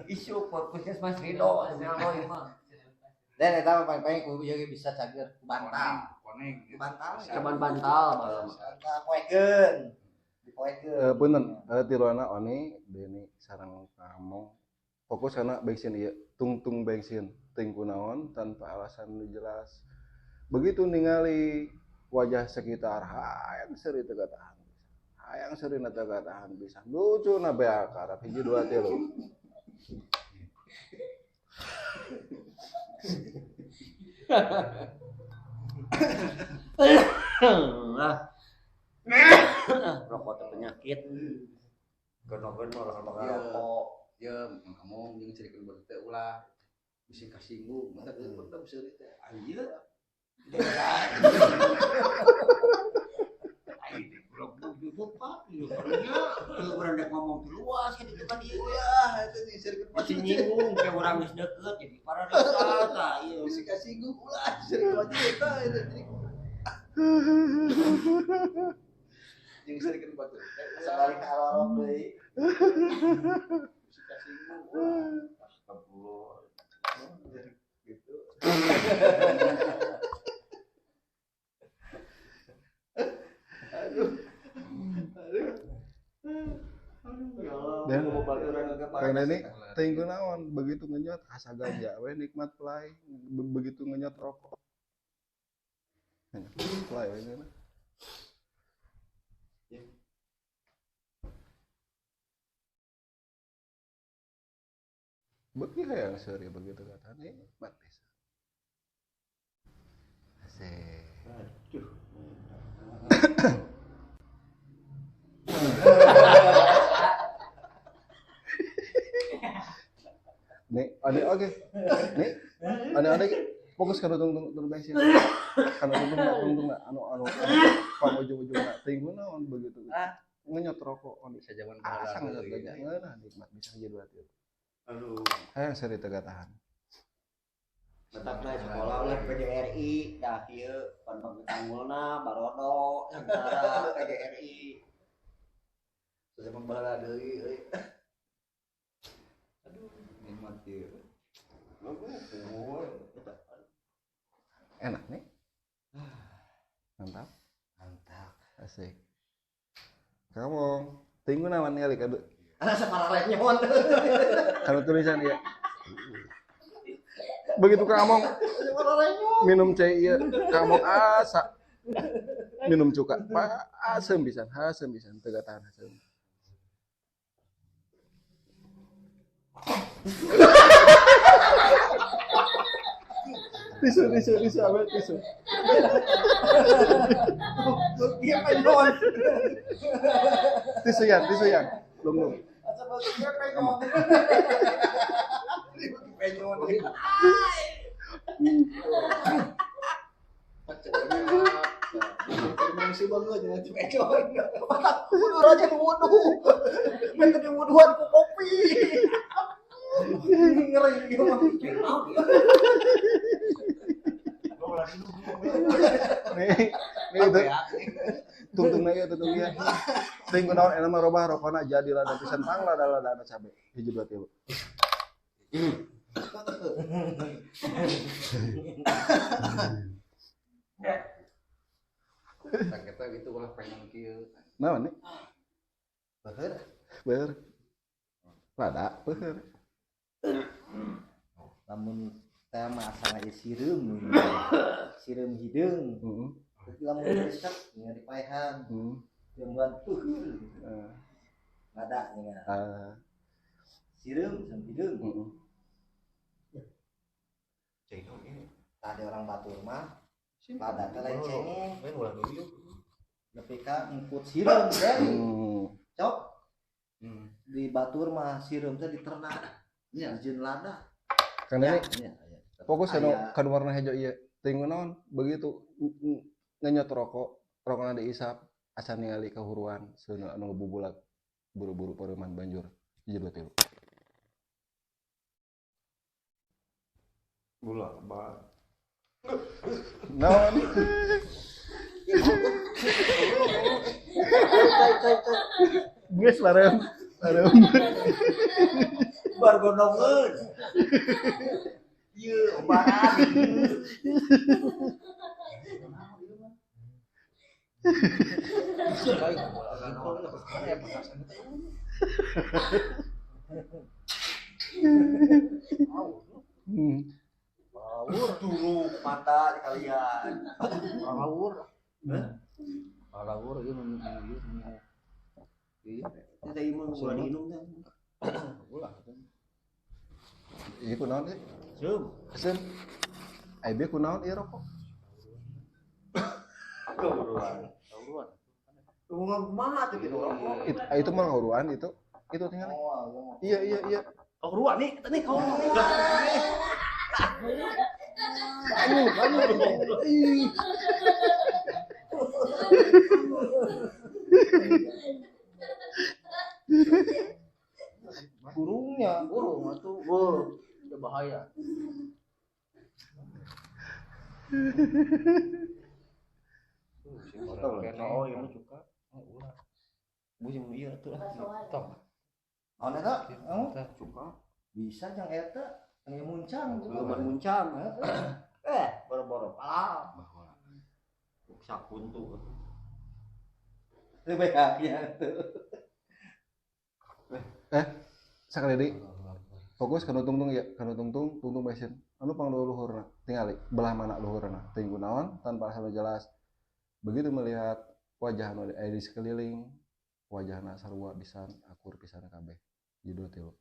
Isu puskesmas Ridho cenah mah. Dan eta mah paling-paling ku ieu bisa cager ku bantal. Koneng. Ku bantal. Cuman bantal malah. Bantal poekeun. Dipoekeun. Punten, tiluana Oni, Deni sareng Kamong. Fokus kana bensin ieu, tungtung bensin, teuing kunaon tanpa alasan nu jelas. Begitu ningali wajah sekitar hayang seuri teu katahan. Hayang seuri teu katahan bisa. Lucuna beak karep 1 2 3. Rokok teh penyakit. Geno-geno lah bakal rokok. Ya, ngomong jeung cerikeun batur teh ulah bisi kasinggung, mata geus pendem seuri teh. Anjir. Aing goblok juga Pak, ieu karunya teu urang dek ngomong teu luas ka ditu ka dieu. Ulah eta jeung cerikeun Masih nyinggung ke urang geus deukeut jadi para desa tah ieu. Bisi kasinggung ulah cerikeun batur eta eta cerikeun. Jeung cerikeun batur teh Sebalik ka alorok deui. Bisi kasinggung ulah. Astagfirullah. Gitu. Aduh. Aduh. Dan karena ini teuing kunaon begitu ngenyot asa ganja we nikmat play, begitu ngenyot rokok. Play we geuna. Beuki hayang seuri begitu kata nikmat pisan. Asik. Aduh. Nih, ada oke. Nih, ada fokus kana tungtung bensin. Kana tungtung anu anu pang ujung-ujungna teuing kunaon begitu. Ngenyot rokok on bisa zaman asa baheula ngenyot ganja ngeunah nikmat bisa hiji dua tilu. Aduh. Hayang seuri teu katahan. Tetap lah sekolah oleh PGRI dah kieu pan tanggulna barodo antara PGRI. Zaman baheula deui euy. Aduh, nikmat ieu. Enak nih. Mantap. Mantap. Asik. Kamu tunggu nawan ningali kadu. Asa paralelnya mon. Kalau tulisan ieu. Begitu kamu minum cai ieu, kamu asa minum cuka, pak asem pisan, asem pisan teu tahan asem. Tisu, tisu, tisu, apa tisu? Iya penyon. Tisu yang, tisu yang, lung lung. Iya penyon. Penyon. Emosi banget jangan penyon. Mata kudu aja wudu. Minta diwuduan ku kopi. Ngeri gitu. Nih, nih itu. Tungtung na ieu, tungtung ieu. Teuing kunaon eta mah robah rokona jadi lada pisan pang lada lada cabe. 1 2 3. Tang eta gitu ulah pengen kieu. Naon nih? Beuheur. Beuheur. Lada beuheur. Lamun teh mah asana ieu sireum. Sireum hideung. Heeh. Tapi lamun resep nya dipaehan. Heeh. Jamban beuheur. Heeh. Lada nya. Heeh. Sireum sama hideung. Heeh. Tadi orang batur mah lada teh lain cengeng. Main ulah dulu. Nepi ka ngukut sireum kan. Cok. Di batur mah sireum teh diternak. Nya. Dijieun lada. Karena Ya, ini ya, ya. fokus anu Aya. kan warna hejo ieu. Teuing naon begitu ngenyot rokok, rokokna diisap asa ningali kahuruan seuneu anu ngebubulak buru-buru pareuman banjur 1 2 3. Gula ba. Naon? Geus lareum. Lareum. Bar gondongeun. Ieu obaran. Ngawur Turuk mata kalian. Ngawur. Ngawur ieu nu ieu nu. Iya. Teh ieu mah ulah diinum teh. Ulah. Ieu kunaon ieu? Seum. Seum. Ai bieu kunaon ieu rokok? Keuruan. Keuruan. Hubungan kumaha tuh gitu rokok. Itu mah ngauruan itu. Itu tinggal. Iya iya iya. Kau nih, eta nih kau. Ayo, ayo. Ih. Burungnya, burung atuh, wah, udah bahaya. Oh, ieu mah cuka. Ulah. Busing ieu atuh lah. Tong. Naon eta? Cuka. Bisa jang eta, yang muncang. Lumayan muncang. Boro-boro palal. Sakuntu. Lebih haknya tuh. Sakali deui. Fokus kana tungtung ya, kana tungtung, tungtung bensin. Anu pangluhurna, tingali belah mana luhurna. Teuing kunaon tanpa alasan jelas. Begitu melihat wajah anu aya di sekeliling, wajahna sarua pisan, akur pisan kabeh. Judul tilu.